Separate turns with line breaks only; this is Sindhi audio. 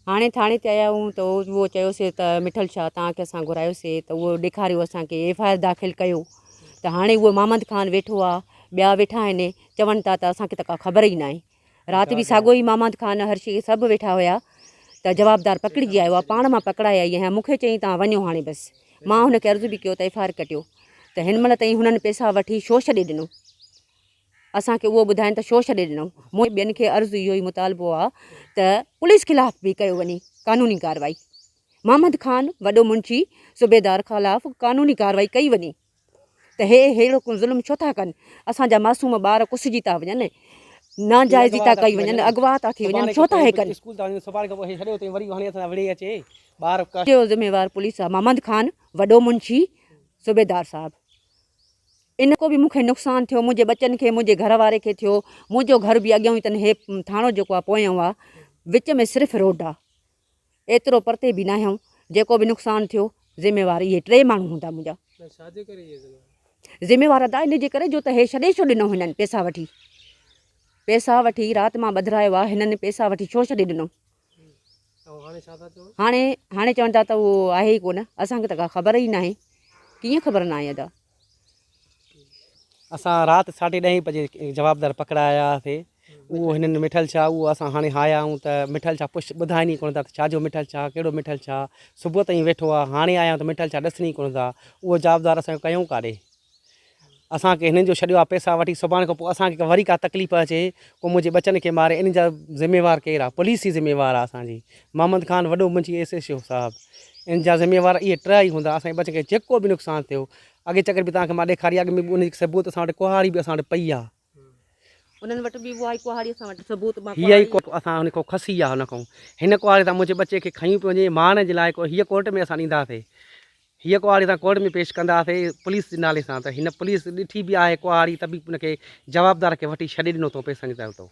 هاڻي ٿاڻي تي آيا آهيون ته اهو چيوسي ته مٺل شاهه توهان کي اسان گهرايوسي ته اهو ڏيکاريو اسان کي ايف I R داخل ڪيو ته هاڻي اهو محمد خان ويٺو آ ٻيا ويٺا آهن چون ٿا ته اسان کي ته ڪا خبر ئي ناهي رات به ساڳو ئي محمد خان هر شي سڀ ويٺا هيا ته جوابدار پڪڙجي آيو آ پاڻ مان پڪڙائي آئي آهيان مون کي چيائين توهان وڃو هاڻي بس مان هن کي عرض به ڪيو ته ايف I R ڪٽيو ته هن مهل تائين هنن پئسا وٺي شو ڇڏي ڏنو. اسان کي اهو ٻڌائين ته ڇو ڇڏي ڏنو. مون ٻين کي عرض اهو ئي مطالبو آ ته پوليس خلاف به ڪيو وڃي قانوني ڪارروائي. محمد خان وڏو منشي صوبيدار خلاف قانوني ڪارروائي ڪئي وڃي ته هي ههڙو ظلم ڇو ٿا ڪن اسان جا معصوم ٻار ڪسجي ٿا وڃن ناجائزي ٿا ڪئي وڃن اغوا ٿا ٿي وڃن ڇو ٿا هي ڪن. جو ذميوار پوليس آ محمد خان وڏو منشي صوبيدار صاحب. ان ڪو به مون کي نقصان ٿيو منهنجي ٻچن کي منهنجي گهر واري کي ٿيو منهنجو گهر به اڳيون ئي تن هي ٿاڻو جيڪو آ پويون آ وچ ۾ صرف روڊ آ ايترو پرتي به ناهيون جيڪو به نقصان ٿيو ذميوار اهي ٽي ماڻهو هوندا منهنجا ذميوار ادا ان جي ڪري جو ته هي ڇڏي ڇو ڏنو هنن پيسا وٺي پيسا وٺي رات مان ٻڌرايو آ هنن پيسا وٺي ڇو ڇڏي ڏنو هاڻي هاڻي چون ٿا ته اهو آهي ئي ڪونه اسان کي ته ڪا خبر ئي ناهي ڪيئن خبر ناهي ادا.
اسان رات ساڍي ڏهين بجي جوابدار پڪڙايا هئاسي اهو هنن مٺل شاهه اهو اسان هاڻي آيا آهيون ته مٺل شاهه پڇ ٻڌائين ئي ڪونه ٿا ته ڇا جو مٺل شاهه ڪهڙو مٺل شاهه صبح تائين ويٺو آهي هاڻي آيا آهيون ته مٺل شاهه ڏسن ئي ڪونه ٿا اهو جوابدار اسان جو ڪيون ڪاڏي. اسان کي هنن جو ڇڏيو آ پئسا وٺي سڀاڻي کان پوء اسان کي وري ڪا تڪليف اچي ڪو منهنجي ٻچن کي ماري ان جا ذميوار ڪير آ پوليس ئي ذميوار آ اسان جي محمد خان وڏو منهنجي ايس ايس او صاحب ان جا ذميوار اهي ٽه ئي هوندا اسان جي ٻچن کي جيڪو به نقصان ٿيو اڳي چڪر به توهان کي مان ڏيکاري اڳ ۾ به ان جي ثبوت اسان وٽ ڪهاڙي به اسان وٽ پئي آ.
انهن وٽ به اها ئي ڪهاڙي اسان وٽ ثبوت مان
هيء ئي اسان هن کان کسي آ هن کان هن ڪهاڙي تان منهنجي ٻچي کي کنيون پيو وڃي مارڻ جي لاء هيء ڪورٽ ۾ اسان ڏينداسي هيء ڪهاڙي اسان ڪورٽ ۾ پيش ڪنداسين پوليس جي نالي سان ته هن پوليس ڏٺي به آهي ڪهاڙي ته به ان کي جوابدار کي وٺي ڇڏي ڏنو اٿئون پئسن جي طرف تو.